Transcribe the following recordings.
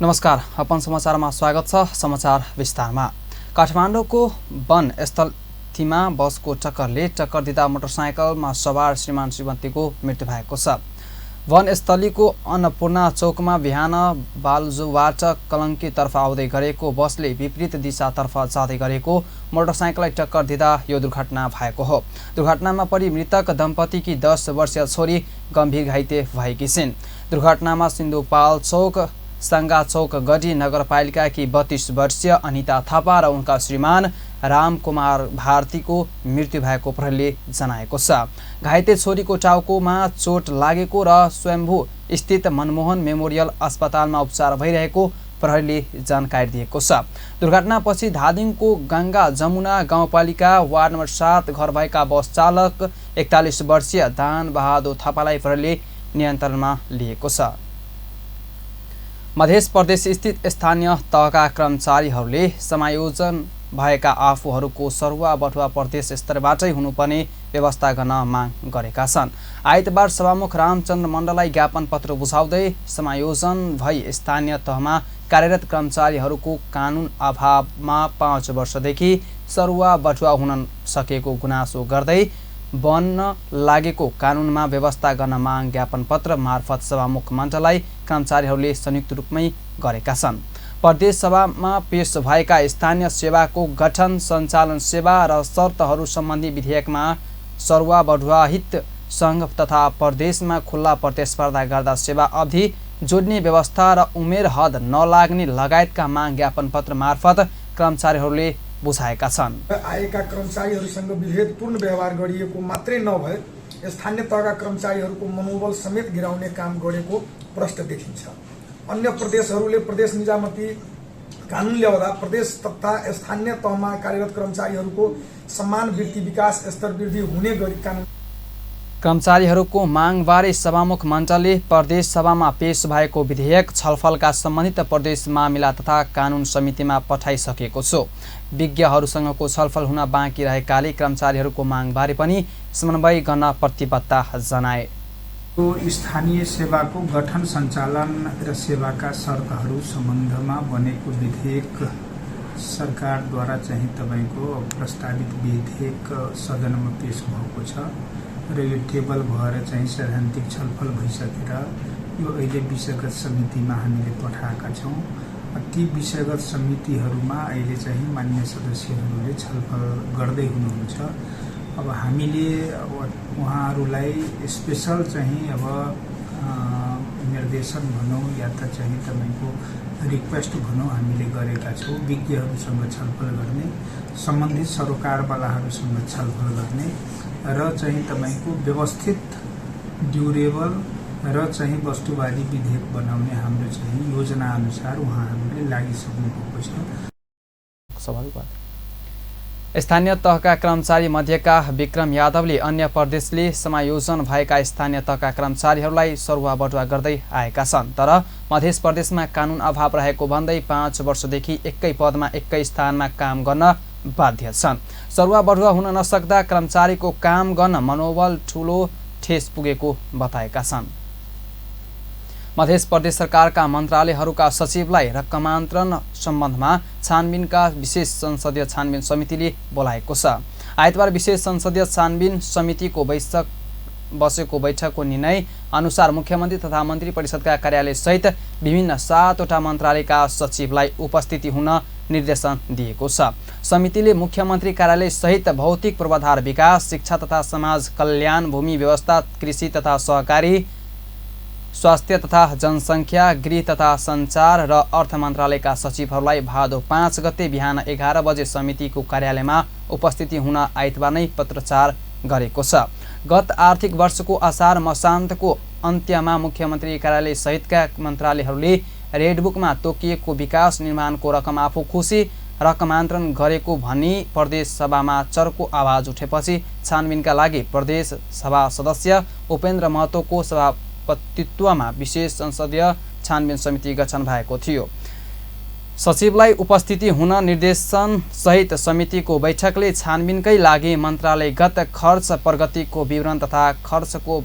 नमस्कार, अपन समाचारमा स्वागत छ। समाचार विस्तारमा। काठमाडौँको वनस्थलीमा बसको टक्कर दिँदा मोटरसाइकलमा सवार श्रीमान श्रीमतीको मृत्यु भएको छ। वनस्थलीको अन्नपूर्ण चौकमा बिहान बालुजुबाट कलङ्कीतर्फ आउँदै गरेको बसले विपरीत दिशातर्फ जाँदै गरेको मोटरसाइकललाई टक्कर दिँदा यो दुर्घटना भएको हो। दुर्घटनामा परि मृतक दम्पतिकी 10 वर्षीय छोरी गम्भीर घाइते भएकी छिन्। दुर्घटनामा सिन्धुपाल्चोक सङ्गाचौक गढी नगरपालिकाकी 32 वर्षीय अनिता थापा र उनका श्रीमान रामकुमार भारतीको मृत्यु भएको प्रहरीले जनाएको छ। घाइते छोरीको टाउकोमा चोट लागेको र स्वयम्भू स्थित मनमोहन मेमोरियल अस्पतालमा उपचार भइरहेको प्रहरीले जानकारी दिएको छ। दुर्घटनापछि धादिङको गङ्गा जमुना गाउँपालिका वार्ड नम्बर 7 घर भएका बस चालक 41 वर्षीय दान बहादुर थापालाई प्रहरीले नियन्त्रणमा लिएको छ। मध्य प्रदेश स्थित स्थानीय तहका कर्मचारीहरूले समायोजन भएका आफूहरूको सरुवा बटुवा प्रदेश स्तरबाटै हुनुपर्ने व्यवस्था गर्न माग गरेका छन्। आइतबार सभामुख रामचन्द्र मण्डललाई ज्ञापन पत्र बुझाउँदै समायोजन भई स्थानीय तहमा कार्यरत कर्मचारीहरूको कानुन अभावमा 5 वर्षदेखि सरुवा बटुवा हुन सकेको गुनासो गर्दै बन्न लागेको कानुनमा व्यवस्था गर्न माग ज्ञापन पत्र मार्फत सभामुख मण्डललाई कर्मचारीहरूले संयुक्त रूपमै गरेका छन्। प्रदेश सभामा पेश भएका स्थानीय सेवाको गठन सञ्चालन सेवा र शर्तहरू सम्बन्धी विधेयकमा सरुवा बढुवा हित सङ्घ तथा प्रदेशमा खुल्ला प्रतिस्पर्धा गर्दा सेवा अवधि जोड्ने व्यवस्था र उमेर हद नलाग्ने लगायतका माग ज्ञापन पत्र मार्फत कर्मचारीहरूले बुझाएका छन्। आएका कर्मचारीहरूसँग विभेदपूर्ण व्यवहार गरिएको मात्रै नभए स्थानीय तहका कर्मचारीहरूको मनोबल समेत गिराउने काम गरेको प्रष्ट देखिन्छ। अन्य प्रदेशहरूले प्रदेश निजामती कानुन ल्याउँदा प्रदेश तथा स्थानीय तहमा कार्यरत कर्मचारीहरूको समान वृत्ति विकास स्तर वृद्धि हुने गरी कानुन कर्मचारीहरूको मागबारे सभामुख मण्डलले प्रदेश सभामा पेश भएको विधेयक छलफलका सम्बन्धित प्रदेश मामिला तथा कानुन समितिमा पठाइसकेको छु। विज्ञहरूसँगको छलफल हुन बाँकी रहेकाले कर्मचारीहरूको मागबारे पनि समन्वय गर्न प्रतिबद्धता जनाए। स्थानीय सेवाको गठन सञ्चालन र सेवाका शर्तहरू सम्बन्धमा बनेको विधेयक सरकारद्वारा चाहिँ तपाईको प्रस्तावित विधेयक सदनमा पेश भएको छ र यो टेबल भएर चाहिँ सैद्धान्तिक छलफल भइसकेर यो अहिले विषयगत समितिमा हामीले पठाएका छौँ। ती विषयगत समितिहरूमा अहिले चाहिँ मान्य सदस्यहरूले छलफल गर्दै हुनुहुन्छ। अब हामीले उहाँहरूलाई स्पेशल चाहिँ अब निर्देशन भनौँ या त चाहिँ तपाईँको रिक्वेस्ट भनौँ हामीले गरेका छौँ। विज्ञहरूसँग छलफल गर्ने, सम्बन्धित सरोकारवालाहरूसँग छलफल गर्ने र चाहिँ तपाईँको व्यवस्थित ड्युरेबल र चाहिँ वस्तुवादी विधेयक बनाउने हाम्रो चाहिँ योजना अनुसार उहाँहरूले लागिसक्नु भएको छ। स्थानीय तहका कर्मचारी मध्येका विक्रम यादवले अन्य प्रदेशले समायोजन भएका स्थानीय तहका कर्मचारीहरूलाई सरुवा बटुवा गर्दै आएका छन्, तर मध्य प्रदेशमा कानुन अभाव रहेको भन्दै 5 वर्षदेखि एकै पदमा एकै स्थानमा काम गर्न बाध्य छन्। सरुवा बटुवा हुन नसक्दा कर्मचारीको काम गर्न मनोबल ठूलो ठेस पुगेको बताएका छन्। मध्य प्रदेश सरकारका मन्त्रालयहरूका सचिवलाई रकमान्तरण सम्बन्धमा छानबिनका विशेष संसदीय छानबिन समितिले बोलाएको छ। आइतबार विशेष संसदीय छानबिन समितिको बसेको बैठकको निर्णय अनुसार मुख्यमन्त्री तथा मन्त्री परिषदका कार्यालय सहित विभिन्न 7वटा मन्त्रालयका सचिवलाई उपस्थिति हुन निर्देशन दिएको छ। समितिले मुख्यमन्त्री कार्यालय सहित भौतिक पूर्वाधार विकास, शिक्षा तथा समाज कल्याण, भूमि व्यवस्था, कृषि तथा सहकारी, स्वास्थ्य तथा जनसङ्ख्या, गृह तथा सञ्चार र अर्थ मन्त्रालयका सचिवहरूलाई भादो 5 गते बिहान 11 बजे समितिको कार्यालयमा उपस्थिति हुन आइतबार नै पत्रचार गरेको छ। गत आर्थिक वर्षको असार मसान्तको अन्त्यमा मुख्यमन्त्री कार्यालय सहितका मन्त्रालयहरूले रेडबुकमा तोकिएको विकास निर्माणको रकम आफू खुसी रकमान्तरण गरेको भनी प्रदेश सभामा चर्को आवाज उठेपछि छानबिनका लागि प्रदेश सभा सदस्य उपेन्द्र महतोको सभापतित्वमा विशेष संसदीय छानबिन समिति गठन भएको थियो। सचिवलाई उपस्थिति हुन निर्देशन सहित समितिको बैठकले छानबिनकै लागि मन्त्रालयगत खर्च प्रगतिको विवरण तथा खर्चको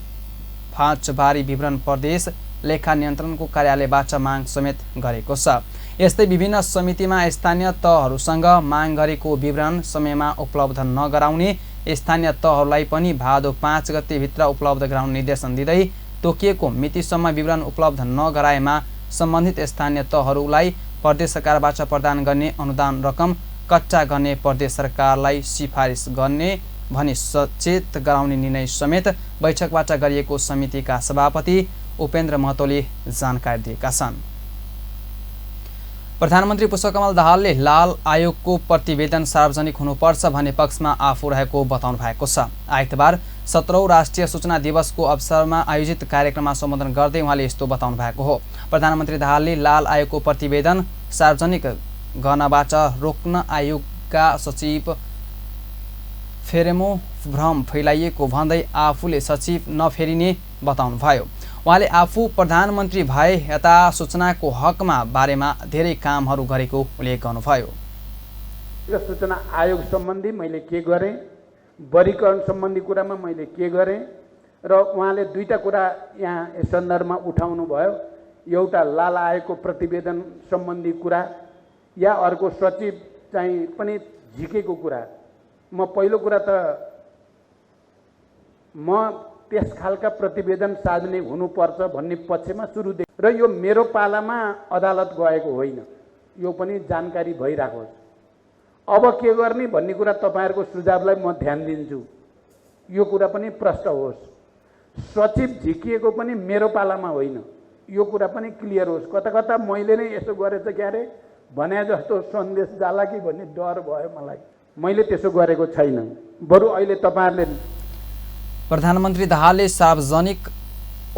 फाँचबारी विवरण प्रदेश लेखा नियन्त्रणको कार्यालयबाट माग समेत गरेको छ। यस्तै विभिन्न समितिमा स्थानीय तहहरूसँग माग गरेको विवरण समयमा उपलब्ध नगराउने, स्थानीय तहहरूलाई पनि भादो 5 गतेभित्र उपलब्ध गराउने निर्देशन दिँदै तोकिएको मितिसम्म विवरण उपलब्ध नगराएमा सम्बन्धित स्थानीय तहहरूलाई प्रदेश सरकारबाट प्रदान गर्ने अनुदान रकम कच्चा गर्ने प्रदेश सरकारलाई सिफारिस गर्ने भनी सचेत गराउने निर्णय समेत बैठकबाट गरिएको समितिका सभापति उपेन्द्र महतोले जानकारी दिएका छन्। प्रधानमन्त्री पुष्पकमल दाहालले लाल आयोगको प्रतिवेदन सार्वजनिक हुनुपर्छ भन्ने पक्षमा आफू रहेको बताउनु भएको छ। आइतबार 17औं राष्ट्रिय सूचना दिवसको अवसरमा आयोजित कार्यक्रममा सम्बोधन गर्दै उहाँले यस्तो बताउनु भएको हो। प्रधानमन्त्री दाहालले लाल आयोगको प्रतिवेदन सार्वजनिक गर्नबाट रोक्न आयोगका सचिव फेरेमो भ्रम फैलाइएको भन्दै आफूले सचिव नफेरिने बताउनुभयो। उहाँले आफू प्रधानमन्त्री भए यता सूचनाको हकमा बारेमा धेरै कामहरू गरेको उल्लेख गर्नुभयो। सूचना आयोग सम्बन्धी मैले के गरेँ, वर्गीकरण सम्बन्धी कुरामा मैले के गरेँ र उहाँले दुईटा कुरा यहाँ यस सन्दर्भमा उठाउनु भयो। एउटा लाल आयोगको प्रतिवेदन सम्बन्धी कुरा या अर्को सचिव चाहिँ पनि झिकेको कुरा। म पहिलो कुरा त म त्यस खालका प्रतिवेदन सार्वजनिक हुनुपर्छ भन्ने पक्षमा सुरुदेखि र यो मेरो पालामा अदालत गएको होइन, यो पनि जानकारी भइराखोस्। अब के गर्ने भन्ने कुरा तपाईहरुको सुझावलाई म ध्यान दिन्छु, यो कुरा पनि प्रष्ट होस्। सचिव झिकिएको पनि मेरो पालामा होइन, यो कुरा पनि क्लियर होस्। कता कता मैले नै यसो गरेछ क्यारे भने जस्तो सन्देश जाला कि भन्ने डर भयो मलाई। मैले त्यसो गरेको छैन, बरु अहिले तपाईहरुले प्रधानमन्त्री दाहालले सार्वजनिक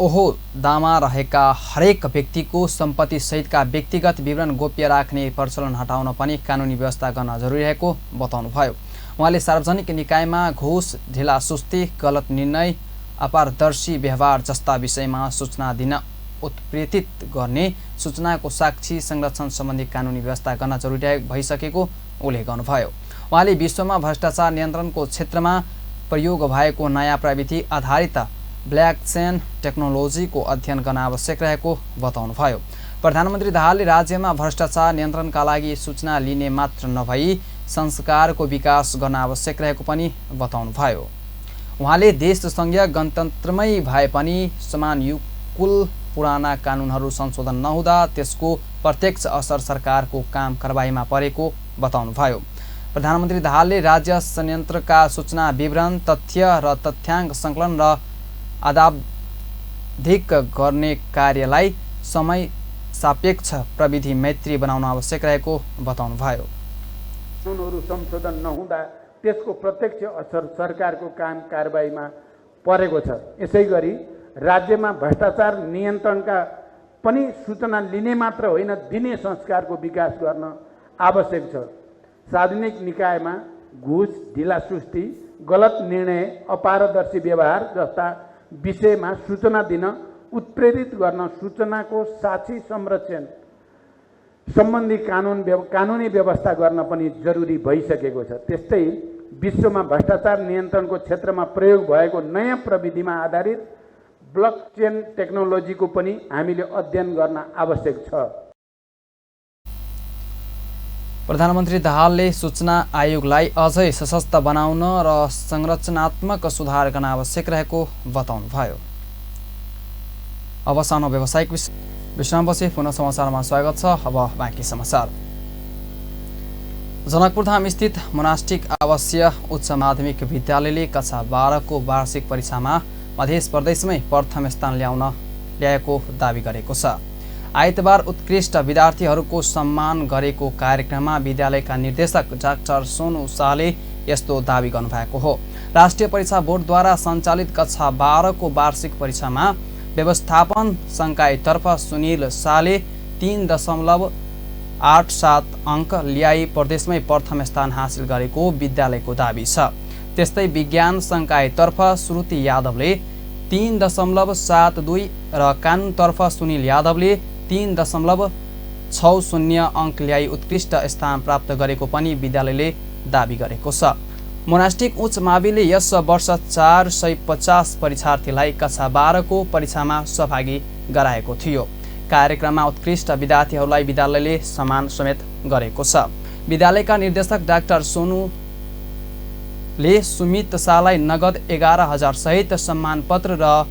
ओहदामा रहेका हरेक व्यक्तिको सम्पत्ति सहितका व्यक्तिगत विवरण गोप्य राख्ने प्रचलन हटाउन पनि कानुनी व्यवस्था गर्न जरुरी रहेको बताउनुभयो। उहाँले सार्वजनिक निकायमा घुस, ढिलासुस्ती, गलत निर्णय, अपारदर्शी व्यवहार जस्ता विषयमा सूचना दिन उत्प्रेरित गर्ने, सूचनाको साक्षी संरक्षण सम्बन्धी कानुनी व्यवस्था गर्न जरुरी भइसकेको उल्लेख गर्नुभयो। उहाँले विश्वमा भ्रष्टाचार नियन्त्रणको क्षेत्रमा प्रयोग भएको नयाँ प्रविधि आधारित ब्लकचेन टेक्नोलोजीको अध्ययन गर्न आवश्यक रहेको बताउनुभयो। प्रधानमन्त्री दाहालले राज्यमा भ्रष्टाचार नियन्त्रणका लागि सूचना लिने मात्र नभई संस्कारको विकास गर्न आवश्यक रहेको पनि बताउनुभयो। उहाँले देशसँगै गणतन्त्रमै भए पनि समान युगकुल पुराना कानुनहरू संशोधन नहुँदा त्यसको प्रत्यक्ष असर सरकारको काम कारबाहीमा परेको बताउनुभयो। प्रधानमन्त्री दाहालले राज्य संयन्त्रका सूचना विवरण, तथ्य र तथ्याङ्क सङ्कलन र अद्यावधिक गर्ने कार्यलाई समय सापेक्ष प्रविधि मैत्री बनाउन आवश्यक रहेको बताउनुभयो। कानुनहरू संशोधन नहुँदा त्यसको प्रत्यक्ष असर सरकारको काम कारबाहीमा परेको छ। यसैगरी राज्यमा भ्रष्टाचार नियन्त्रणका पनि सूचना लिने मात्र होइन, दिने संस्कारको विकास गर्न आवश्यक छ। सार्वजनिक निकायमा घुस, ढिलासुस्ती, गलत निर्णय, अपारदर्शी व्यवहार जस्ता विषयमा सूचना दिन उत्प्रेरित गर्न सूचनाको साक्षी संरक्षण सम्बन्धी कानुनी व्यवस्था गर्न पनि जरुरी भइसकेको छ। त्यस्तै विश्वमा भ्रष्टाचार नियन्त्रणको क्षेत्रमा प्रयोग भएको नयाँ प्रविधिमा आधारित ब्लकचेन टेक्नोलोजीको पनि हामीले अध्ययन गर्न आवश्यक छ। प्रधानमन्त्री दाहालले सूचना आयोगलाई अझै सशक्त बनाउन र संरचनात्मक सुधार गर्न आवश्यक रहेको बताउनुभयो। अब सानो व्यावसायिक विश्रामपछि पुनः समाचारमा स्वागत छ। अब बाँकी समाचार। जनकपुरधाम स्थित मोनास्टिक आवासीय उच्च माध्यमिक विद्यालयले कक्षा 12 को वार्षिक परीक्षामा मध्य प्रदेशमै प्रथम स्थान ल्याएको दावी गरेको छ। आइतबार उत्कृष्ट विद्यार्थीहरूको सम्मान गरेको कार्यक्रममा विद्यालयका निर्देशक डाक्टर सोनु शाहले यस्तो दावी गर्नुभएको हो। राष्ट्रिय परीक्षा बोर्डद्वारा सञ्चालित कक्षा 12 को वार्षिक परीक्षामा व्यवस्थापन संकायतर्फ सुनिल शाहले 3.87 अङ्क ल्याई प्रदेशमै प्रथम स्थान हासिल गरेको विद्यालयको दावी छ। त्यस्तै विज्ञान संकायतर्फ श्रुति यादवले 3.72 र कानुनतर्फ सुनिल यादवले 3.60 अङ्क ल्याई उत्कृष्ट स्थान प्राप्त गरेको पनि विद्यालयले दावी गरेको छ। मोनास्टिक उच्च माविले यस वर्ष 450 परीक्षार्थीलाई कक्षा 12 को परीक्षामा सहभागी गराएको थियो। कार्यक्रममा उत्कृष्ट विद्यार्थीहरूलाई विद्यालयले सम्मान समेत गरेको छ। विद्यालयका निर्देशक डाक्टर सोनुले सुमित शाहलाई नगद 11,000 सहित सम्मान पत्र र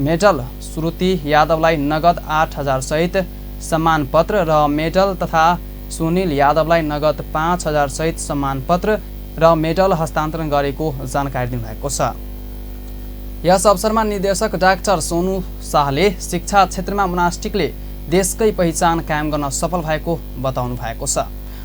मेडल, श्रुति यादवलाई नगद 8,000 सहित सम्मान पत्र र मेडल तथा सुनिल यादवलाई नगद 5,000 सहित सम्मान पत्र र मेडल हस्तान्तरण गरेको जानकारी दिनुभएको छ। यस अवसरमा निर्देशक डाक्टर सोनु शाहले शिक्षा क्षेत्रमा मोनास्टिकले देशकै पहिचान कायम गर्न सफल भएको बताउनु भएको छ।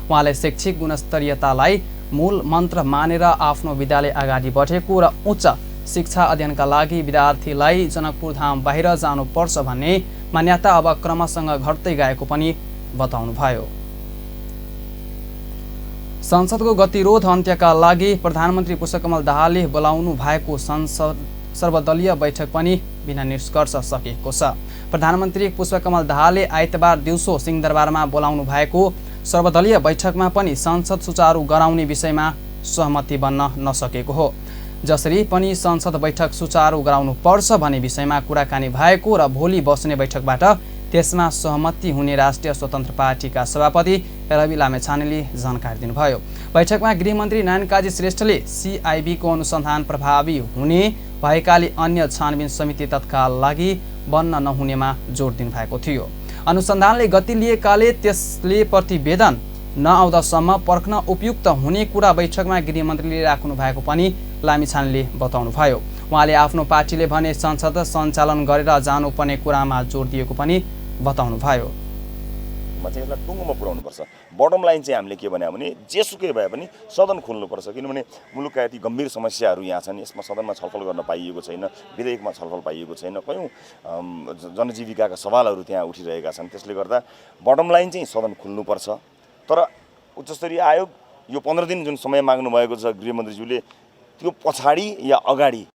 उहाँले शैक्षिक गुणस्तरीयतालाई मूल मन्त्र मानेर आफ्नो विद्यालय अगाडि बढेको र उच्च शिक्षा अध्ययनका लागि विद्यार्थीलाई जनकपुर धाम बाहिर जानुपर्छ भन्ने मान्यता अब क्रमसँग घट्दै गएको पनि बताउनुभयो। संसदको गतिरोध अन्त्यका लागि प्रधानमन्त्री पुष्पकमल दाहालले बोलाउनु भएको संसद सर्वदलीय बैठक पनि बिना निष्कर्ष सकिएको छ। प्रधानमन्त्री पुष्पकमल दाहालले आइतबार दिउँसो सिंहदरबारमा बोलाउनु भएको सर्वदलीय बैठकमा पनि संसद सुचारू गराउने विषयमा सहमति बन्न नसकेको हो। जसरी पनि संसद बैठक सुचारू गराउनु पर्छ भन्ने विषयमा कुराकानी भएको र भोलि बस्ने बैठकबाट त्यसमा सहमति हुने राष्ट्रिय स्वतन्त्र पार्टीका सभापति रवि लामेछानेले जानकारी दिनुभयो। बैठकमा गृहमन्त्री नारायण काजी श्रेष्ठले सिआइबीको अनुसन्धान प्रभावी हुने भएकाले अन्य छानबिन समिति तत्काल लागि बन्न नहुनेमा जोड दिनुभएको थियो। अनुसन्धानले गति लिएकाले त्यसले प्रतिवेदन नआउँदासम्म पर्खन उपयुक्त हुने कुरा बैठकमा गृहमन्त्रीले राख्नु भएको पनि लामिछानेले बताउनुभयो। उहाँले आफ्नो पार्टीले भने संसद सञ्चालन गरेर जानुपर्ने कुरामा जोड दिएको पनि बताउनुभयो। यसलाई टुङ्गोमा पुर्याउनुपर्छ। बटम लाइन चाहिँ हामीले के भने जेसुकै भए पनि सदन खोल्नुपर्छ, किनभने मुलुकका यति गम्भीर समस्याहरू यहाँ छन्, यसमा सदनमा छलफल गर्न पाइएको छैन, विधेयकमा छलफल पाइएको छैन, कयौँ जनजीविकाका सवालहरू त्यहाँ उठिरहेका छन्। त्यसले गर्दा बटम लाइन चाहिँ सदन खुल्नुपर्छ। तर उच्चस्तरीय आयोग यो 15 दिन जुन समय माग्नु भएको छ गृहमन्त्रीज्यूले, त्यो पछाडि या अगाडि।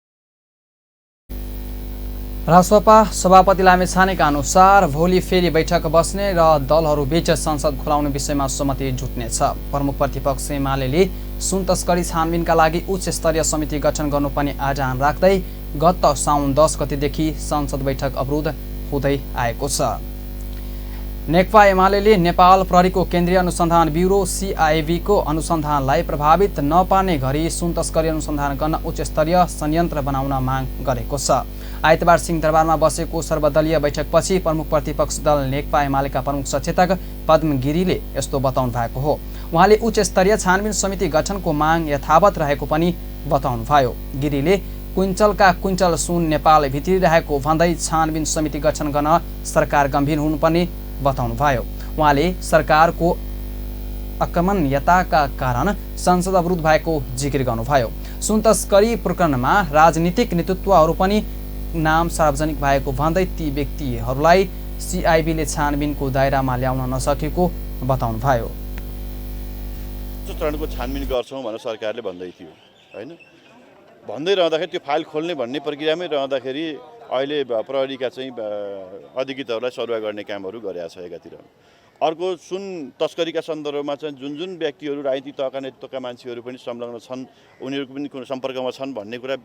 रासपा सभापति लामेछानेका अनुसार भोलि फेरि बैठक बस्ने र दलहरूबीच संसद खुलाउने विषयमा सहमति जुट्नेछ। प्रमुख प्रतिपक्ष एमाले सुन तस्करी छानबिनका लागि उच्च स्तरीय समिति गठन गर्नुपर्ने आह्वान राख्दै गत साउन 10 गतेदेखि संसद बैठक अवरुद्ध हुँदै आएको छ। नेकपा एमाले नेपाल प्रहरीको केन्द्रीय अनुसन्धान ब्युरो सिआइबीको अनुसन्धानलाई प्रभावित नपार्ने गरी सुन तस्करी अनुसन्धान गर्न उच्च स्तरीय संयन्त्र बनाउन माग गरेको छ। आइतबार सिंहदरबारमा बसेको सर्वदलीय बैठकपछि प्रमुख प्रतिपक्ष दल नेकपा एमालेका प्रमुख सचेतक पद्म गिरीले यस्तो बताउनु भएको हो। उहाँले उच्च स्तरीय छानबिन समिति गठनको माग यथावत रहेको पनि बताउनुभयो। गिरीले क्विन्टलका क्विन्टल सुन नेपाल भित्रिरहेको भन्दै छानबिन समिति गठन गर्न सरकार गम्भीर हुनुपर्ने बताउनुभयो। उहाँले सरकारको अकमन्यताका कारण संसद अवरुद्ध भएको जिकिर गर्नुभयो। सुन तस्करी प्रकरणमा राजनीतिक नेतृत्वहरू पनि नाम सार्वजनिक भएको भन्दै ती व्यक्तिहरूलाई सिआइबीले छानबिनको दायरामा ल्याउन नसकेको बताउनुभयो। चरणको छानबिन गर्छौँ भनेर सरकारले भन्दै थियो हैन, भन्दै रहँदाखेरि त्यो फाइल खोल्ने भन्ने प्रक्रियामै रहँदाखेरि अहिले प्रहरीका चाहिँ अधिकृतहरूलाई सरुवा गर्ने कामहरू गरेका छ एकातिर। अर्को सुन तस्करीका सन्दर्भमा चाहिँ जुन व्यक्तिहरू राजनीतिक तहका नेतृत्वका मान्छेहरू पनि संलग्न छन्, उनीहरूको पनि कुनै सम्पर्कमा छन् भन्ने कुरा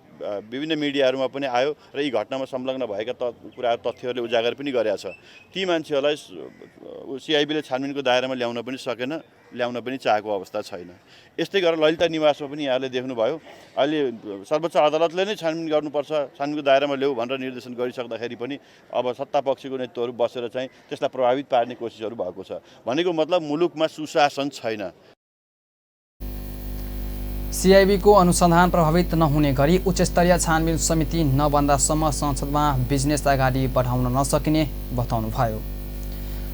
विभिन्न मिडियाहरूमा पनि आयो र यी घटनामा संलग्न भएका कुराहरू तथ्यहरूले उजागर पनि गरेका छ। ती मान्छेहरूलाई सिआइबीले छानबिनको दायरामा ल्याउन पनि सकेन, ल्याउन पनि चाहेको अवस्था छैन। यस्तै गरेर ललिता निवासमा पनि यहाँले देख्नुभयो, अहिले सर्वोच्च अदालतले नै छानबिन गर्नुपर्छ, छानबिनको दायरामा ल्याऊ भनेर निर्देशन गरिसक्दाखेरि पनि अब सत्ता पक्षको नेतृत्वहरू बसेर चाहिँ त्यसलाई प्रभावित पार्ने कोसिसहरू भएको छ। भनेको मतलब मुलुकमा सुशासन छैन। सिआइबीको अनुसन्धान प्रभावित नहुने गरी उच्च स्तरीय छानबिन समिति नबन्दासम्म संसदमा बिजनेस अगाडि बढाउन नसकिने बताउनुभयो।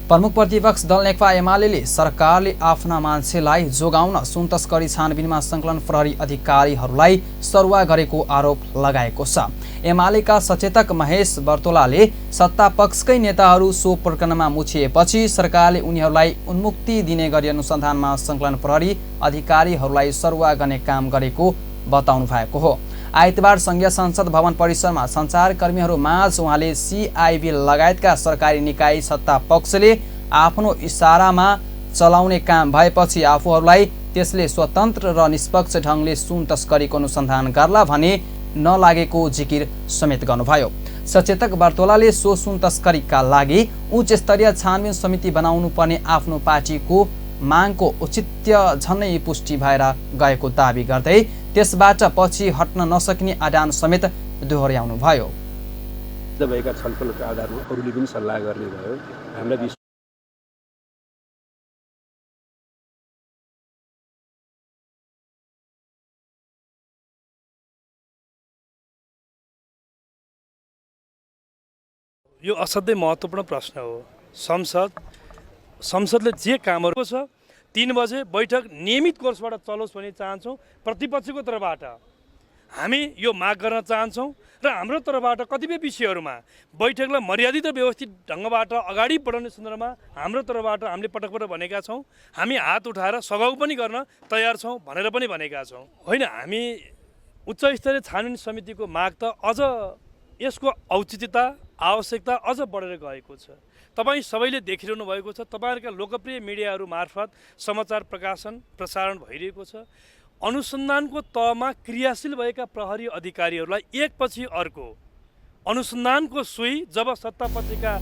प्रमुख प्रतिपक्ष दल नेकपा एमाले सरकारले आफ्ना मान्छेलाई जोगाउन सुन तस्करी छानबिनमा संकलन प्रहरी अधिकारीहरूलाई सरुवा गरेको आरोप लगाएको छ। एमालेका सचेतक महेश बर्तोलाले सत्ता पक्षकै नेताहरू सो प्रकरणमा मुछिएपछि सरकारले उनीहरूलाई उन्मुक्ति दिने गरी अनुसन्धानमा संकलन प्रहरी अधिकारीहरूलाई सरुवा गर्ने काम गरेको बताउनु भएको हो। आइतबार संघीय संसद भवन परिसरमा सञ्चारकर्मीहरू माझ उहाँले सिआइबी लगायतका सरकारी निकाय सत्ता पक्षले आफ्नो इसारामा चलाउने काम भएपछि आफूहरूलाई त्यसले स्वतन्त्र र निष्पक्ष ढङ्गले सुन तस्करीको अनुसन्धान गर्ला भने नलागेको जिकिर समेत गर्नुभयो। सचेतक बर्तोलाले सो सुन तस्करीका लागि उच्च स्तरीय छानबिन समिति बनाउनु पर्ने आफ्नो पार्टीको मागको औचित्य झनै पुष्टि भएर गएको दावी गर्दै त्यसबाट पछि हट्न नसकिने आह्वान समेत दोहोर्याउनुभयो। भएका छलफलका आधारमा अरूले पनि सल्लाह गर्ने भयो। हामीलाई यो असाध्यै महत्त्वपूर्ण प्रश्न हो। संसदले जे कामहरू छ 3 बजे बैठक नियमित कोर्सबाट चलोस् भन्ने चाहन्छौँ। प्रतिपक्षको तर्फबाट हामी यो माग गर्न चाहन्छौँ र हाम्रो तर्फबाट कतिपय विषयहरूमा बैठकलाई मर्यादित र व्यवस्थित ढङ्गबाट अगाडि बढाउने सन्दर्भमा हाम्रो तर्फबाट हामीले पटक पटक भनेका छौँ। हामी हात उठाएर सघाउ पनि गर्न तयार छौँ भनेर पनि भनेका छौँ। होइन, हामी उच्च स्तरीय छानबिन समितिको माग त अझ यसको औचित्यता आवश्यकता अझ बढेर गएको छ। तपाईँ सबैले देखिरहनु भएको छ। तपाईँहरूका लोकप्रिय मिडियाहरू मार्फत समाचार प्रसारण भइरहेको छ। अनुसन्धानको तहमा क्रियाशील भएका प्रहरी अधिकारीहरूलाई एकपछि अर्को अनुसन्धानको सुई जब सत्ता पत्रिका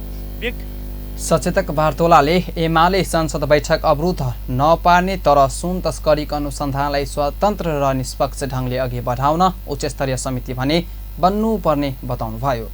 सचेतक बार्तोलाले एमाले संसद बैठक अवरुद्ध नपार्ने तर सुन तस्करीको अनुसन्धानलाई स्वतन्त्र र निष्पक्ष ढङ्गले अघि बढाउन उच्च स्तरीय समिति भने बन्नुपर्ने बताउनुभयो।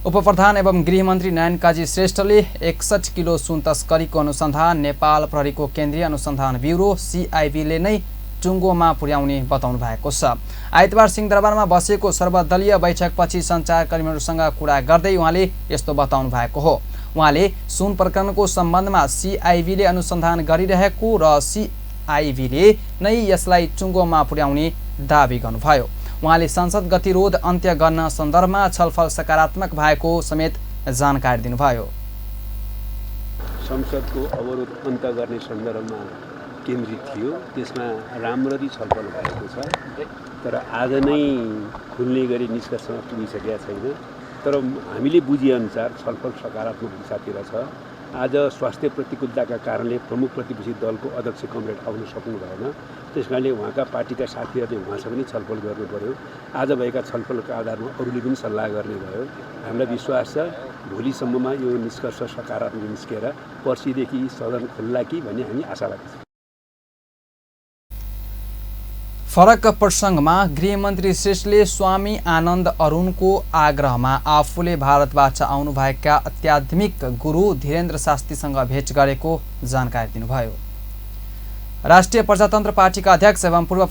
उपप्रधान एवं गृहमन्त्री नयन काजी श्रेष्ठले 61 किलो सुन तस्करीको अनुसन्धान नेपाल प्रहरीको केन्द्रीय अनुसन्धान ब्युरो CIB-ले नै टुङ्गोमा पुर्याउने बताउनु भएको छ। आइतबार सिंहदरबारमा बसेको सर्वदलीय बैठकपछि सञ्चारकर्मीहरूसँग कुरा गर्दै उहाँले यस्तो बताउनु भएको हो। उहाँले सुन प्रकरणको सम्बन्धमा CIB-ले अनुसन्धान गरिरहेको र CIB-ले नै यसलाई टुङ्गोमा पुर्याउने दावी गर्नुभयो। उहाँले संसद गतिरोध अन्त्य गर्न सन्दर्भमा छलफल सकारात्मक भएको समेत जानकारी दिनुभयो। संसदको अवरोध अन्त्य गर्ने सन्दर्भमा केन्द्रित थियो। त्यसमा राम्ररी छलफल भएको छ, तर आज नै खुल्ने गरी निष्कर्षमा पुगिसकेका छैन। तर हामीले बुझेअनुसार छलफल सकारात्मक दिशातिर छ। आज स्वास्थ्य प्रतिकूलताका कारणले प्रमुख प्रतिपक्षी दलको अध्यक्ष कमरेड आउन सक्नु भएन। त्यस कारणले उहाँका पार्टीका साथीहरूले उहाँसँग पनि छलफल गर्नु पर्यो। आज भएका छलफलका आधारमा अरूले पनि सल्लाह गर्ने भयो। हामीलाई विश्वास छ भोलिसम्ममा यो निष्कर्ष सकारात्मक निस्केर पर्सिदेखि सदन खुल्ला कि भन्ने हामी आशा राख्छौँ। फरक प्रसङ्गमा गृहमन्त्री श्रेष्ठले स्वामी आनन्द अरुणको आग्रहमा आफूले भारतबाट आउनुभएका आध्यात्मिक गुरु धीरेन्द्र शास्त्रीसँग भेट गरेको जानकारी दिनुभयो। राष्ट्रिय प्रजातन्त्र पार्टीका अध्यक्ष एवं पूर्व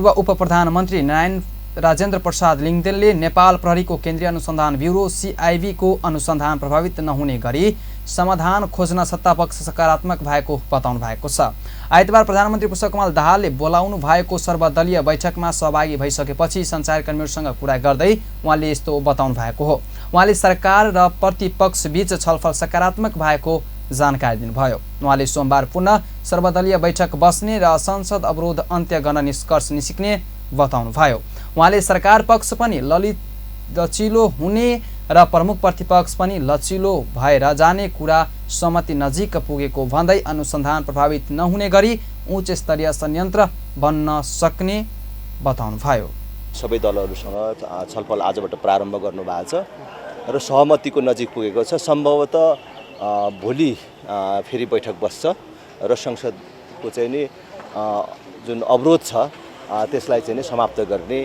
उपप्रधानमन्त्री नारायण राजेन्द्र प्रसाद लिङ्गदेनले नेपाल प्रहरीको केन्द्रीय अनुसन्धान ब्युरो CIB को अनुसन्धान प्रभावित नहुने गरी समाधान खोज्न सत्तापक्ष सकारात्मक भएको बताउनु भएको छ। आइतबार प्रधानमन्त्री पुष्पकमल दाहालले बोलाउनु भएको सर्वदलीय बैठकमा सहभागी भइसकेपछि सञ्चारकर्मीहरूसँग कुरा गर्दै उहाँले यस्तो बताउनु भएको हो। उहाँले सरकार र प्रतिपक्ष बीच छलफल सकारात्मक भएको जानकारी दिनुभयो। उहाँले सोमबार पुनः सर्वदलीय बैठक बस्ने र संसद अवरोध अन्त्य गर्न निष्कर्ष निस्किने बताउनुभयो। उहाँले सरकार पक्ष पनि लचिलो हुने र प्रमुख प्रतिपक्ष पनि लचिलो भएर जाने कुरा सहमति नजिक पुगेको भन्दै अनुसन्धान प्रभावित नहुने गरी उच्च स्तरीय संयन्त्र बन्न सक्ने बताउनुभयो। सबै दलहरूसँग छलफल आजबाट प्रारम्भ गर्नु भएको छ र सहमतिको नजिक पुगेको छ। सम्भवतः भोलि फेरि बैठक बस्छ र संसदको चाहिँ नि जुन अवरोध छ त्यसलाई चाहिँ समाप्त गर्ने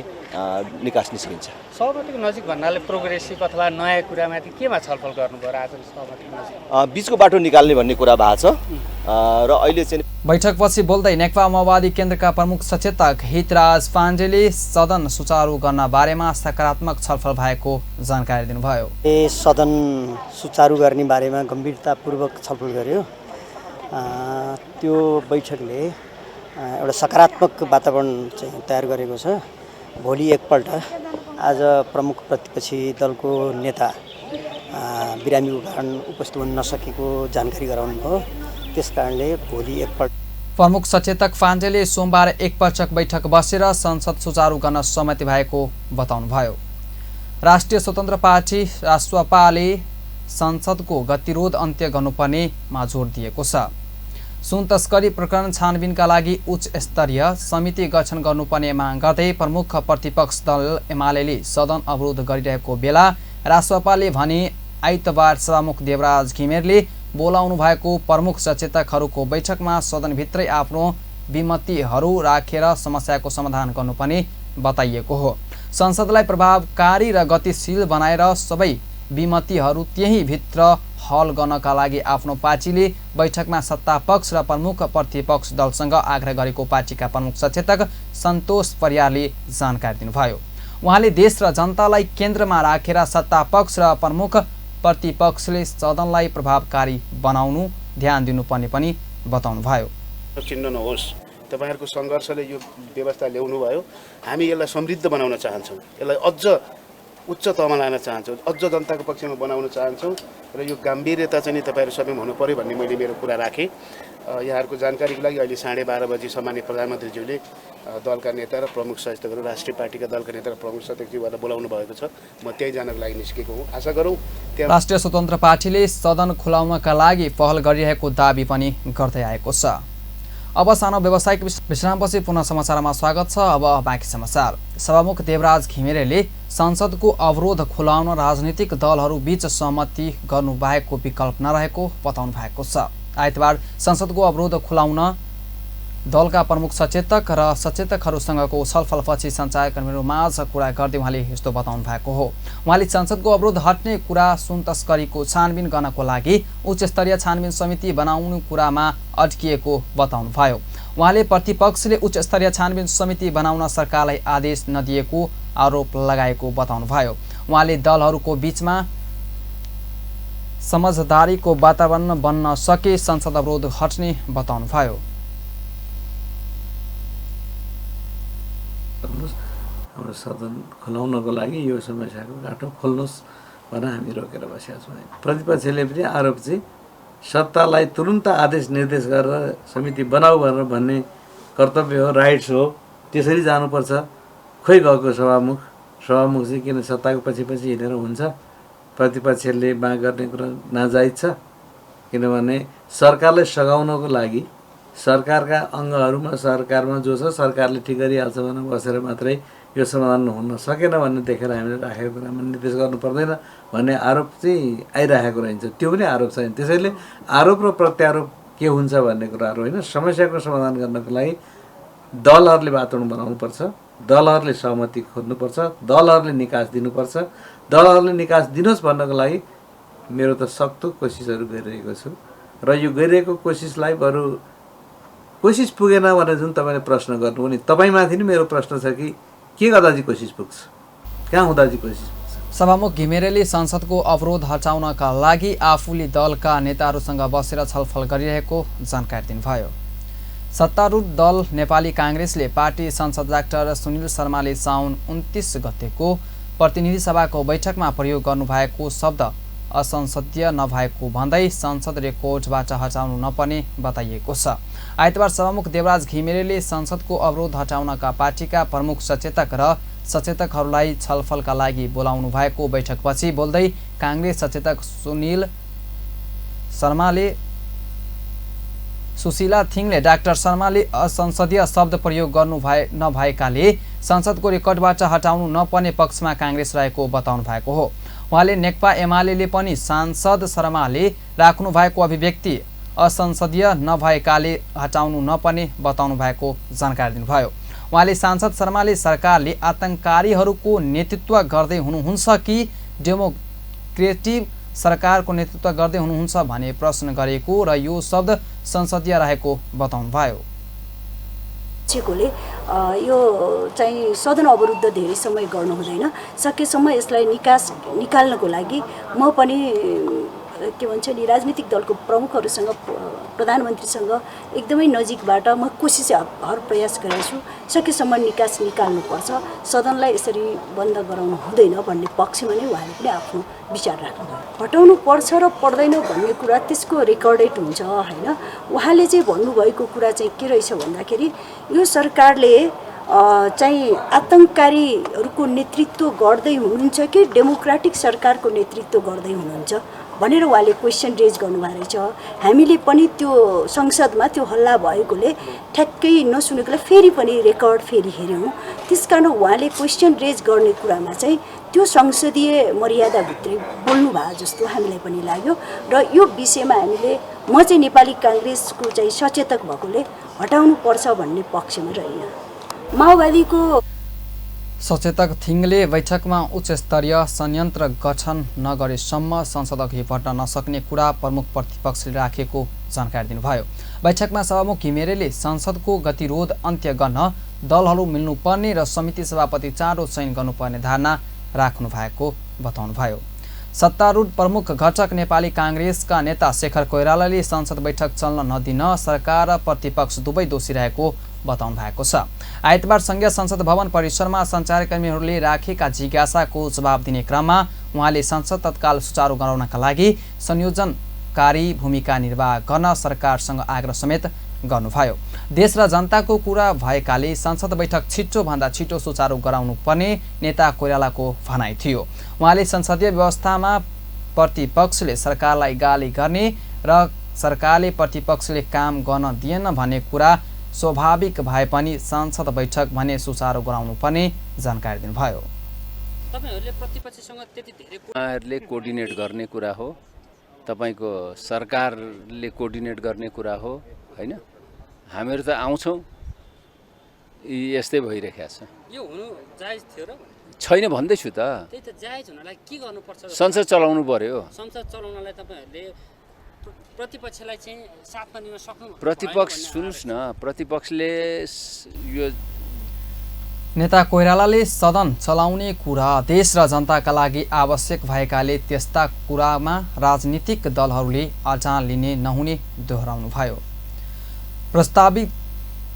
निकास निस्किन्छ। सहमतिको नजिक भन्नाले प्रोग्रेसिभ अथवा नयाँ कुरामाथि केमा छलफल गर्नुभयो आज सहमतिको नजिक? बीचको बाटो निकाल्ने भन्ने कुरा भएको छ र अहिले चाहिँ बैठकपछि बोल्दै नेकपा माओवादी केन्द्रका प्रमुख सचेतक हितराज पाण्डेले सदन सुचारू गर्न बारेमा सकारात्मक छलफल भएको जानकारी दिनुभयो। सदन सुचारू गर्ने बारेमा गम्भीरतापूर्वक छलफल गर्यो। त्यो बैठकले एउटा सकारात्मक वातावरण चाहिँ तयार गरेको छ। भोलि एकपल्ट आज प्रमुख प्रतिपक्षी दलको नेता बिरामीको कारण उपस्थित हुन नसकेको जानकारी गराउनु भयो। त्यसकारणले भोलि एकपल्ट प्रमुख सचेतक पाण्डेले सोमबार एकपटक बैठक बसेर संसद सुचारू गर्न सहमति भएको बताउनुभयो। राष्ट्रिय स्वतन्त्र पार्टी राष्ट्रपाले संसदको गतिरोध अन्त्य गर्नुपर्नेमा जोड दिएको छ। सुन तस्करी प्रकरण छानबिनका लागि उच्च स्तरीय समिति गठन गर्नुपर्ने माग गर्दै प्रमुख प्रतिपक्ष दल एमाले सदन अवरोध गरिरहेको बेला रासपाले भने आइतबार सभामुख देवराज घिमिरेले बोलाउनु भएको प्रमुख सचेतकहरूको बैठकमा सदनभित्रै आफ्नो विमतिहरू राखेर समस्याको समाधान गर्नुपर्ने बताइएको हो। संसदलाई प्रभावकारी र गतिशील बनाएर सबै विमतिहरू त्यही भित्र हल गर्नका लागि आफ्नो पार्टीले बैठकमा सत्तापक्ष र प्रमुख प्रतिपक्ष दलसँग आग्रह गरेको पार्टीका प्रमुख सचेतक सन्तोष परियारले जानकारी दिनुभयो। उहाँले देश र जनतालाई केन्द्रमा राखेर सत्तापक्ष र प्रमुख प्रतिपक्षले सदनलाई प्रभावकारी बनाउनु ध्यान दिनुपर्ने पनि बताउनुभयो। चिन्न नहोस्, तपाईहरुको सङ्घर्षले यो व्यवस्था ल्याउनु भयो। हामी यसलाई समृद्ध बनाउन चाहन्छौँ, यसलाई अझ उच्च तहमा लान चाहन्छौँ, अझ जनताको पक्षमा बनाउन चाहन्छौँ र यो गम्भीरता चाहिँ तपाईहरु सबैमा हुनु पर्यो भन्ने मैले मेरो कुरा राखेँ। यहाँहरूको जानकारीको लागि अहिले 12:30 बजी सम्माननीय प्रधानमन्त्रीज्यूले दलका नेता र प्रमुख सचेतकहरू, राष्ट्रिय पार्टीका दलका नेता र प्रमुख सचेतकज्यूलाई बोलाउनु भएको छ। म त्यही जानका लागि निस्केको हुँ। आशा गरौँ राष्ट्रिय स्वतन्त्र पार्टीले सदन खुलाउनका लागि पहल गरिरहेको दाबी पनि गर्दै आएको छ। अब सानो व्यावसायिक विश्रामपछि पुनः समाचारमा स्वागत छ। अब बाँकी समाचार। सभामुख देवराज घिमिरेले संसदको अवरोध खुलाउन राजनीतिक दलहरू बीच सहमति गर्नु बाहेकको विकल्प नरहेको बताउनु भएको छ। आइतबार संसदको अवरोध खुलाउन दलका प्रमुख सचेतक र सचेतकहरूसँगको छलफलपछि सञ्चारकर्मीहरू माझ कुरा गर्दै उहाँले यस्तो बताउनु भएको हो। उहाँले संसदको अवरोध हट्ने कुरा सुन तस्करीको छानबिन गर्नको लागि उच्च स्तरीय छानबिन समिति बनाउनु कुरामा अड्किएको बताउनुभयो। उहाँले प्रतिपक्षले उच्च स्तरीय छानबिन समिति बनाउन सरकारलाई आदेश नदिएको आरोप लगाएको बताउनुभयो। उहाँले दलहरूको बीचमा समझदारीको वातावरण बन्न सके संसद अवरोध हट्ने बताउनुभयो। हाम्रो सदन खुलाउनको लागि यो समस्याको गाँठो खोल्नुहोस् भनेर हामी रोकेर बसेका छौँ। प्रतिपक्षले पनि आरोप चाहिँ सत्तालाई तुरुन्त आदेश निर्देश गरेर समिति बनाऊ भनेर भन्ने कर्तव्य हो, राइट्स हो, त्यसरी जानुपर्छ। खोइ गएको सभामुख चाहिँ किन सत्ताको पछि पछि हिँडेर हुन्छ? प्रतिपक्षले माग गर्ने कुरा नाजायज छ। किनभने सरकारलाई सघाउनको लागि सरकारका अङ्गहरूमा सरकारमा जो छ सरकारले ठिक गरिहाल्छ भनेर बसेर मात्रै यो समाधान हुन सकेन भन्ने देखेर हामीले राखेको कुरामा निर्देश गर्नु पर्दैन भन्ने आरोप चाहिँ आइरहेको रहन्छ। त्यो पनि आरोप छैन। त्यसैले आरोप र प्रत्यारोप के हुन्छ भन्ने कुराहरू होइन, समस्याको समाधान गर्नको लागि दलहरूले वातावरण बनाउनुपर्छ, दलहरूले सहमति खोज्नुपर्छ, दलहरूले निकास दिनुपर्छ। दलहरूले निकास दिनुहोस् भन्नको लागि मेरो त सक्दो कोसिसहरू गरिरहेको छु र यो गरिरहेको कोसिसलाई बरु कोसिस पुगेन भनेर जुन तपाईँले प्रश्न गर्नु भने तपाईँमाथि नै मेरो प्रश्न छ कि के गर्दा चाहिँ कोसिस पुग्छ, कहाँ हुँदा चाहिँ कोसिस पुग्छ? सभामुख घिमिरेले संसदको अवरोध हटाउनका लागि आफूले दलका नेताहरूसँग बसेर छलफल गरिरहेको जानकारी दिनुभयो। सत्तारूढ दल नेपाली काङ्ग्रेसले पार्टी सांसद डाक्टर सुनिल शर्माले साउन 29 गतेको प्रतिनिधि सभाको बैठकमा प्रयोग गर्नुभएको शब्द असंसदीय नभएको भन्दै संसद रेकर्डबाट हटाउनु नपर्ने बताइएको छ। आइतबार सभामुख देवराज घिमिरेले संसदको अवरोध हटाउनका पार्टीका प्रमुख सचेतक र सचेतकहरूलाई छलफलका लागि बोलाउनु भएको बैठकपछि बोल्दै काङ्ग्रेस सचेतक सुशीला थिङले डाक्टर शर्माले असंसदीय शब्द प्रयोग गर्नु नभएकाले संसदको रेकर्डबाट हटाउनु नपर्ने पक्षमा काङ्ग्रेस रहेको बताउनु भएको हो। उहाँले नेकपा एमाले पनि सांसद शर्माले राख्नु भएको अभिव्यक्ति असंसदीय नभएकाले हटाउनु नपर्ने बताउनु भएको जानकारी दिनुभयो। उहाँले सांसद शर्माले सरकारले आतंककारीहरूको नेतृत्व गर्दै हुनुहुन्छ कि डेमोक्रेटिक सरकारको नेतृत्व गर्दै हुनुहुन्छ भने प्रश्न गरेको र यो शब्द संसदीय रहेको बताउनुभयो। यो चाहिँ सदन अवरुद्ध धेरै समय गर्नु हुँदैन, सकेसम्म यसलाई निकाल्नको लागि म पनि के भन्छ नि राजनीतिक दलको प्रमुखहरूसँग प्रधानमन्त्रीसँग एकदमै नजिकबाट म हर प्रयास गरेको छु। सकेसम्म निकाल्नुपर्छ, सदनलाई यसरी बन्द गराउनु हुँदैन भन्ने पक्षमा नै उहाँले पनि आफ्नो विचार राख्नुभयो। हटाउनु पर्छ र पर्दैन भन्ने कुरा त्यसको रेकर्डेड हुन्छ होइन। उहाँले चाहिँ भन्नुभएको कुरा चाहिँ के रहेछ भन्दाखेरि यो सरकारले चाहिँ आतंककारीहरूको नेतृत्व गर्दै हुनुहुन्छ कि डेमोक्रेटिक सरकारको नेतृत्व गर्दै हुनुहुन्छ भनेर उहाँले क्वेसन रेज गर्नुभएको रहेछ। हामीले पनि त्यो संसदमा त्यो हल्ला भएकोले ठ्याक्कै नसुनेकोले फेरि पनि रेकर्ड फेरि हेऱ्यौँ। त्यस कारण उहाँले क्वेसन रेज गर्ने कुरामा चाहिँ त्यो संसदीय मर्यादाभित्रै बोल्नु भयो जस्तो हामीलाई पनि लाग्यो र यो विषयमा हामीले म चाहिँ नेपाली काङ्ग्रेसको चाहिँ सचेतक भएकोले हटाउनु पर्छ भन्ने पक्षमा रहेन। माओवादीको सचेतक थिङले बैठकमा उच्च स्तरीय संयन्त्र गठन नगरेसम्म संसद अघि बढ्न नसक्ने कुरा प्रमुख प्रतिपक्षले राखेको जानकारी दिनुभयो। बैठकमा सभामुख घिमिरेले संसदको गतिरोध अन्त्य गर्न दलहरू मिल्नुपर्ने र समिति सभापति चाँडो चयन गर्नुपर्ने धारणा राख्नु भएको बताउनुभयो। सत्तारूढ प्रमुख घटक नेपाली काङ्ग्रेसका नेता शेखर कोइरालाले संसद बैठक चल्न नदिन सरकार र प्रतिपक्ष दुवै दोषी रहेको बताउनु भएको छ। आइतबार संघीय संसद भवन परिसरमा सञ्चारकर्मीहरूले राखेका जिज्ञासाको जवाब दिने क्रममा उहाँले संसद तत्काल सुचारू गराउनका लागि संयोजनकारी भूमिका निर्वाह गर्न सरकारसँग आग्रह समेत गर्नुभयो। देश र जनताको कुरा भएकाले संसद बैठक छिटोभन्दा छिटो सुचारू गराउनु पर्ने नेता कोइरालाको भनाइ थियो। उहाँले संसदीय व्यवस्थामा प्रतिपक्षले सरकारलाई गाली गर्ने र सरकारले प्रतिपक्षले काम गर्न दिएन भन्ने कुरा स्वाभाविक भए पनि संसद बैठक भने सुचारू गराउनु पर्ने जानकारी दिनुभयो। तपाईहरुले प्रतिपक्षसँग त्यति धेरै उहाँहरूले कोर्डिनेट गर्ने कुरा हो, तपाईको सरकारले कोर्डिनेट गर्ने कुरा हो हैन। हामीहरू त आउँछौँ, यस्तै भइरहेको छ। यो हुनु जायज थियो र छैन भन्दैछु त। त्यही त जायज हुनलाई के गर्नुपर्छ? संसद चलाउनु पर्यो। संसद चलाउनलाई तपाईहरुले प्रतिपक्षलाई चाहिँ साथमा लिन सक्नु? प्रतिपक्ष सुन्नुस् न, प्रतिपक्षले यो नेता कोइरालाले सदन चलाउने कुरा देश र जनताका लागि आवश्यक भएकाले त्यस्ता कुरामा राजनीतिक दलहरूले अडान लिने नहुने दोहोऱ्याउनुभयो। प्रस्तावित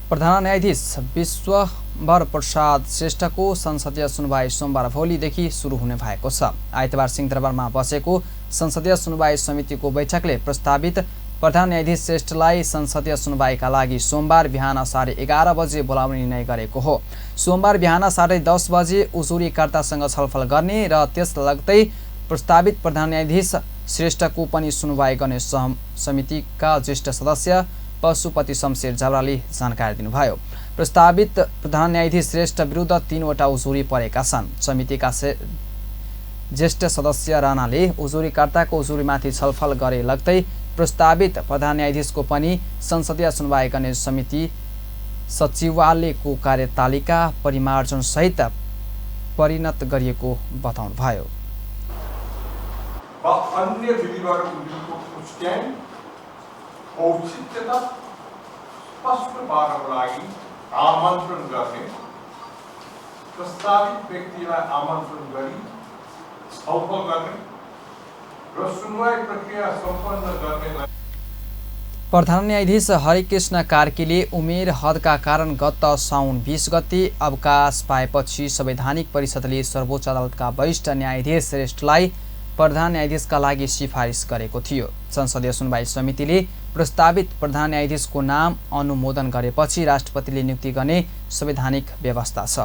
प्रधान न्यायाधीश विश्वम्भर प्रसाद श्रेष्ठको संसदीय सुनवाई सोमबार भोलिदेखि सुरु हुने भएको छ। आइतबार सिंहदरबारमा बसेको संसदीय सुनवाई समितिको बैठकले प्रस्तावित प्रधान न्यायाधीश श्रेष्ठलाई संसदीय सुनवाईका लागि सोमबार बिहान 11:30 बजे बोलाउने निर्णय गरेको हो। सोमबार बिहान 10:30 बजे उजुरीकर्तासँग छलफल गर्ने र त्यस लगत्तै प्रस्तावित प्रधान न्यायाधीश श्रेष्ठको पनि सुनवाई गर्ने समितिका ज्येष्ठ सदस्य पशुपति शमशेर जबराले जानकारी दिनुभयो। प्रस्तावित प्रधान न्यायाधीश श्रेष्ठ विरुद्ध 3वटा उजुरी परेका छन्। समितिका ज्येष्ठ सदस्य राणाले उजुरीकर्ताको उजुरीमाथि छलफल गरे लगत्तै प्रस्तावित प्रधान न्यायाधीशको पनि संसदीय सुनवाई गर्ने समिति सचिवालयको कार्यतालिका परिमार्जन सहित परिणत गरिएको बताउनुभयो। अन्य विधिवरको पुष्ट्याइ औचित्यता स्पष्ट पार्नको लागि आमन्त्रण गर्ने, प्रस्तावित व्यक्तिलाई आमन्त्रण गरी छलफल गर्ने र सुनवाई प्रक्रिया सम्पन्न गर्ने। प्रधान न्यायाधीश हरिकृष्ण कार्कीले उमेर हदका कारण गत साउन 20 गते अवकाश पाएपछि संवैधानिक परिषदले सर्वोच्च अदालतका वरिष्ठ न्यायाधीश श्रेष्ठलाई प्रधान न्यायाधीशका लागि सिफारिस गरेको थियो। संसदीय सुनवाई समितिले प्रस्तावित प्रधान न्यायाधीशको नाम अनुमोदन गरेपछि राष्ट्रपतिले नियुक्ति गर्ने संवैधानिक व्यवस्था छ।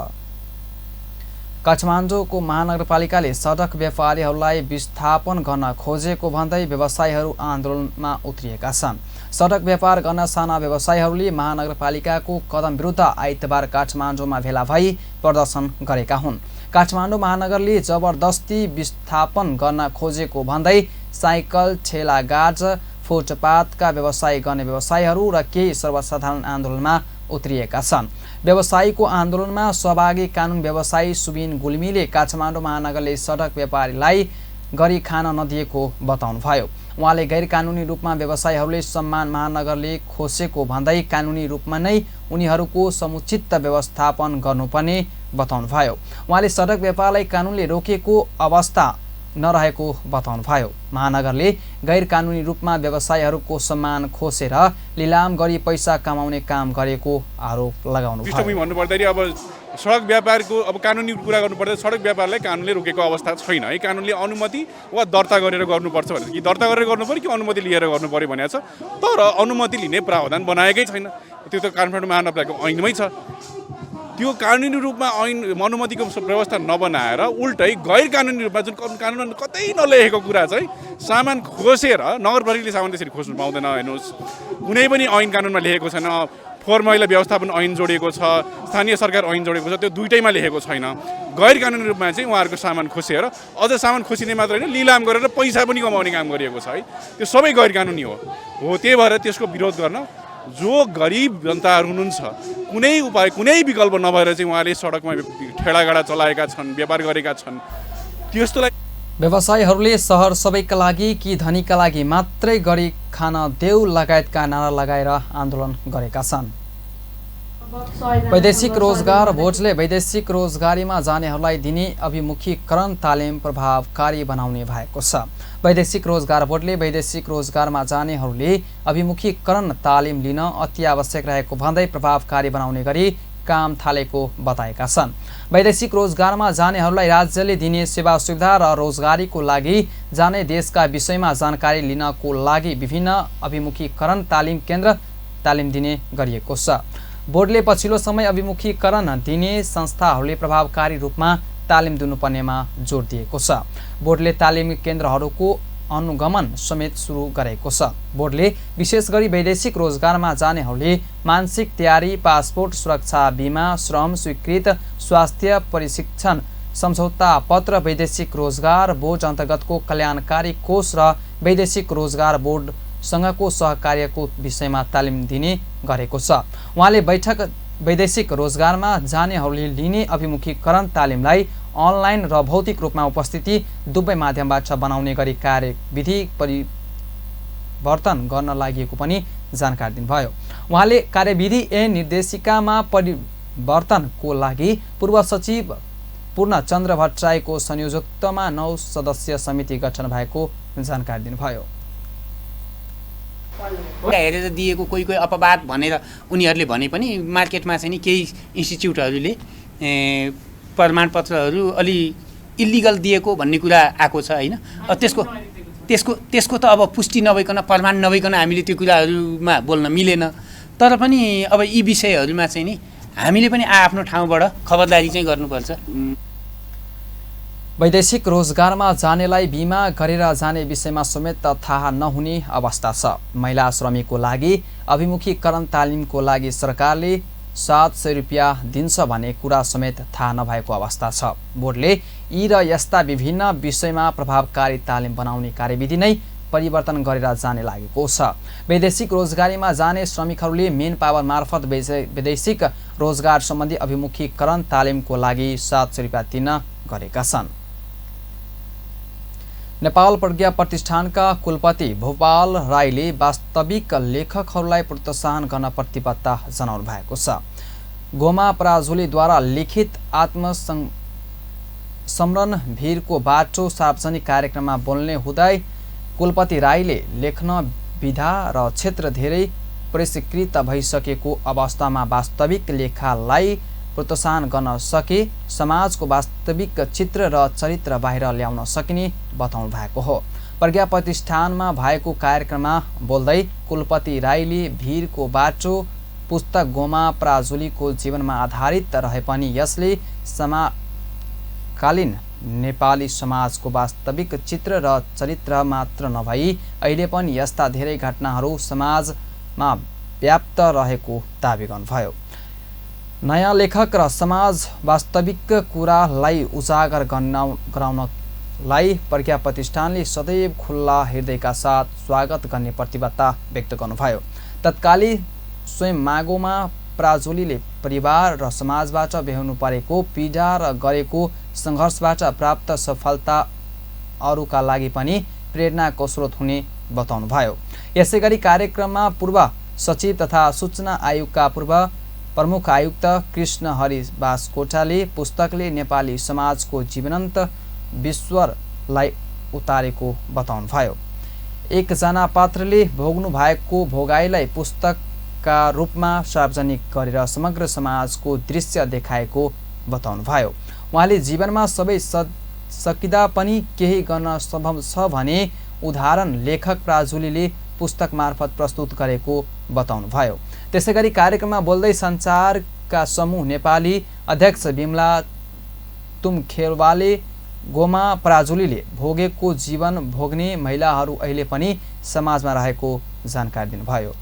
काठमाडौँको महानगरपालिकाले सडक व्यापारीहरूलाई विस्थापन गर्न खोजेको भन्दै व्यवसायीहरू आन्दोलनमा उत्रिएका छन्। सडक व्यापार गर्न साना व्यवसायीहरूले महानगरपालिकाको कदम विरुद्ध आइतबार काठमाडौँमा भेला भई प्रदर्शन गरेका हुन्। काठमाडौँ महानगरले जबरजस्ती विस्थापन गर्न खोजेको भन्दै साइकल, ठेलागाड, फुटपाथका व्यवसाय गर्ने व्यवसायीहरू र केही सर्वसाधारण आन्दोलनमा उत्रिएका छन्। व्यवसायीको आन्दोलनमा सहभागी कानुन व्यवसायी सुबिन गुल्मीले काठमाडौँ महानगरले सडक व्यापारीलाई गरी खान नदिएको बताउनुभयो। उहाँले गैर कानुनी रूपमा व्यवसायीहरूले सम्मान महानगरले खोसेको भन्दै कानुनी रूपमा नै उनीहरूको समुचित व्यवस्थापन गर्नुपर्ने बताउनुभयो। उहाँले सडक व्यापारलाई कानुनले रोकेको अवस्था नरहेको बताउनुभयो। महानगरले गैर कानुनी रूपमा व्यवसायीहरूको सम्मान खोसेर लिलाम गरी पैसा कमाउने काम गरेको आरोप लगाउनुभयो। भन्नुपर्दाखेरि अब सडक व्यापारको अब कानुनी कुरा गर्नुपर्दा सडक व्यापारलाई कानुनले रोकेको अवस्था छैन है। कानुनले अनुमति वा दर्ता गरेर गर्नुपर्छ भनेर कि दर्ता गरेर गर्नु पर्यो कि अनुमति लिएर गर्नु पर्यो भनेको छ। तर अनुमति लिने प्रावधान बनाएकै छैन। त्यो त काठमाडौँ महानगरपालिकाको ऐनमै छ। त्यो कानुनी रूपमा ऐन अनुमतिको व्यवस्था नबनाएर उल्टै गैर कानुनी रूपमा जुन कानुन कतै नलेखेको कुरा चाहिँ सामान खोसेर नगरपालिकाले सामान त्यसरी खोज्नु पाउँदैन। हेर्नुहोस्, कुनै पनि ऐन कानुनमा लेखेको छैन। फोहोर मैला व्यवस्थापन ऐन जोडिएको छ, स्थानीय सरकार ऐन जोडिएको छ, त्यो दुइटैमा लेखेको छैन। गैर कानुनी रूपमा चाहिँ उहाँहरूको सामान खोसेर अझ सामान खोसिने मात्र होइन, लिलाम गरेर पैसा पनि कमाउने काम गरिएको छ है। त्यो सबै गैर कानुनी हो। त्यही भएर त्यसको विरोध गर्न जो गरिब जनताहरू हुनुहुन्छ, कुनै उपाय कुनै विकल्प नभएर चाहिँ उहाँले सडकमा ठेलागाडा चलाएका छन्, व्यापार गरेका छन्। त्यस्तोलाई व्यवसायीहरूले सहर सबैका लागि कि धनीका लागि मात्रै गरी खान देऊ लगायतका नारा लगाएर आन्दोलन गरेका छन्। वैदेशिक रोजगार बोर्डले वैदेशिक रोजगारीमा जानेहरूलाई दिने अभिमुखीकरण तालिम प्रभावकारी बनाउने भएको छ। वैदेशिक रोजगार बोर्डले वैदेशिक रोजगारमा जानेहरूले अभिमुखीकरण तालिम लिन अति आवश्यक रहेको भन्दै प्रभावकारी बनाउने गरी काम थालेको बताएका छन्। वैदेशिक रोजगारमा जानेहरूलाई राज्यले दिने सेवा सुविधा र रोजगारीको लागि जाने देशका विषयमा जानकारी लिनको लागि विभिन्न अभिमुखीकरण तालिम केन्द्र तालिम दिने गरिएको छ। बोर्डले पछिल्लो समय अभिमुखीकरण दिने संस्थाहरूले प्रभावकारी रूपमा तालिम दिनुपर्नेमा जोड दिएको छ। बोर्डले तालिम केन्द्रहरूको अनुगमन समेत सुरु गरेको छ। बोर्डले विशेष गरी वैदेशिक रोजगारमा जानेहरूले मानसिक तयारी, पासपोर्ट सुरक्षा बीमा, श्रम स्वीकृत, स्वास्थ्य प्रशिक्षण सम्झौता पत्र, वैदेशिक रोजगार बोर्ड अन्तर्गतको कल्याणकारी कोष र वैदेशिक रोजगार बोर्डसँगको सहकार्यको विषयमा तालिम दिने गरेको छ। उहाँले वैदेशिक रोजगारमा जानेहरूले लिने अभिमुखीकरण तालिमलाई अनलाइन र भौतिक रूपमा उपस्थिति दुवै माध्यमबाट बनाउने गरी कार्यविधि परिवर्तन गर्न लागि पनि जानकारी दिनुभयो। उहाँले कार्यविधि निर्देशिकामा परिवर्तनको लागि पूर्व सचिव पूर्णचन्द्र भट्टराईको संयोजकत्वमा 9 सदस्यीय समिति गठन भएको जानकारी दिनुभयो। हेरेर दिएको कोही कोही अपवाद भनेर उनीहरूले भने पनि मार्केटमा चाहिँ नि केही इन्स्टिच्युटहरूले प्रमाणपत्रहरू अलि इलिगल दिएको भन्ने कुरा आएको छ होइन। त्यसको त अब पुष्टि नभइकन, प्रमाण नभइकन हामीले त्यो कुराहरूमा बोल्न मिलेन। तर पनि अब यी विषयहरूमा चाहिँ नि हामीले पनि आफ्नो ठाउँबाट खबरदारी चाहिँ गर्नुपर्छ। वैदेशिक रोजगारमा जानेलाई बिमा गरेर जाने विषयमा समेत थाहा नहुने अवस्था छ। महिला श्रमिकको लागि अभिमुखीकरण तालिमको लागि सरकारले 700 रुपियाँ दिन्छ भन्ने कुरा समेत थाहा नभएको अवस्था छ। बोर्डले यी र यस्ता विभिन्न विषयमा प्रभावकारी तालिम बनाउने कार्यविधि नै परिवर्तन गरेर जाने लागेको छ। वैदेशिक रोजगारीमा जाने श्रमिकहरूले मेन पावर मार्फत वैदेशिक रोजगार सम्बन्धी अभिमुखीकरण तालिमको लागि 700 रुपियाँ तिर्न गरेका छन्। नेपाल प्रज्ञा प्रतिष्ठानका कुलपति भोपाल राईले वास्तविक लेखकहरूलाई प्रोत्साहन गर्न प्रतिबद्धता जनाउनु भएको छ। गोमा पराजुलीद्वारा लिखित आत्मसमरण भिरको बाटो सार्वजनिक कार्यक्रममा बोल्ने हुँदै कुलपति राईले लेख्न विधा र क्षेत्र धेरै परिष्कृत भइसकेको अवस्थामा वास्तविक लेखालाई प्रोत्साहन गर्न सके समाजको वास्तविक चित्र र चरित्र बाहिर ल्याउन सकिने बताउनु भएको हो। प्रज्ञा प्रतिष्ठानमा भएको कार्यक्रममा बोल्दै कुलपति राईले भिरको बाटो पुस्तक गोमा पराजुलीको जीवनमा आधारित रहे पनि यसले समकालीन नेपाली समाजको वास्तविक चित्र र चरित्र मात्र नभई अहिले पनि यस्ता धेरै घटनाहरू समाजमा व्याप्त रहेको दाबी गर्नुभयो। नयाँ लेखक र समाज वास्तविक कुरालाई उजागर गराउनलाई प्रज्ञा प्रतिष्ठानले सदैव खुल्ला हृदयका साथ स्वागत गर्ने प्रतिबद्धता व्यक्त गर्नुभयो। तत्कालीन स्वयं मागोमा पराजुलीले परिवार र समाजबाट बेहोर्नु परेको पीडा र गरेको सङ्घर्षबाट प्राप्त सफलता अरूका लागि पनि प्रेरणाको स्रोत हुने बताउनुभयो। यसैगरी कार्यक्रममा पूर्व सचिव तथा सूचना आयोगका पूर्व प्रमुख आयुक्त कृष्ण हरि बासकोटाले पुस्तकले नेपाली समाजको जीवन्त विश्वलाई उतारेको बताउनुभयो। एकजना पात्रले भोग्नु भएको भोगाइलाई पुस्तकका रूपमा सार्वजनिक गरेर समग्र समाजको दृश्य देखाएको बताउनुभयो। उहाँले जीवनमा सबै सकिँदा पनि केही गर्न सम्भव छ भने उदाहरण लेखक पराजुलीले पुस्तक मार्फत प्रस्तुत गरेको बताउनुभयो। त्यसैगरी कार्यक्रममा बोल्दै सञ्चार नागरिकका समूह नेपाली अध्यक्ष बिमला तुमखेलवाले गोमा पराजुलीले भोगेको जीवन भोग्ने महिलाहरू अहिले पनि समाजमा रहेको जानकारी दिनुभयो।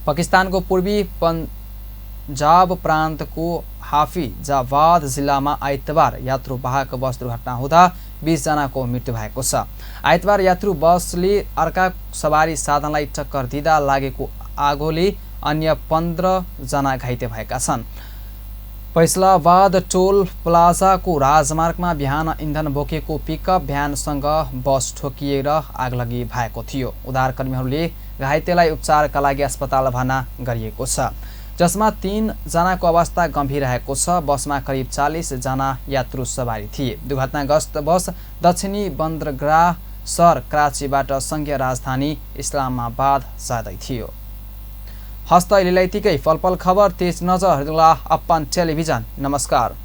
पाकिस्तानको पूर्वी पंजाब प्रान्तको हाफिजाबाद जिल्लामा आइतबार यात्रुवाहक बस दुर्घटना हुँदा 20 जनाको मृत्यु भएको छ। आइतबार यात्रु बसले अर्का सवारी साधनलाई टक्कर दिँदा लागेको आगोले अन्य 15 जना घाइते भएका छन्। फैसलाबाद टोल प्लाजाको राजमार्गमा बिहान इन्धन बोकेको पिकअप भ्यानसँग बस ठोकिएर आगलगी भएको थियो। उद्धारकर्मीहरूले घाइतेलाई उपचारका लागि अस्पताल भर्ना गरिएको छ, जसमा 3 जनाको अवस्था गम्भीर रहेको छ। बसमा करिब 40 जना यात्रु सवारी थिए। दुर्घटनाग्रस्त बस दक्षिणी बन्दरगाह सहर कराचीबाट संघीय राजधानी इस्लामाबाद जाँदै थियो। हस्त अहिलेलाई यतिकै। फलफल खबर तेज नजर हेर्नुला अपन टेलिभिजन। नमस्कार।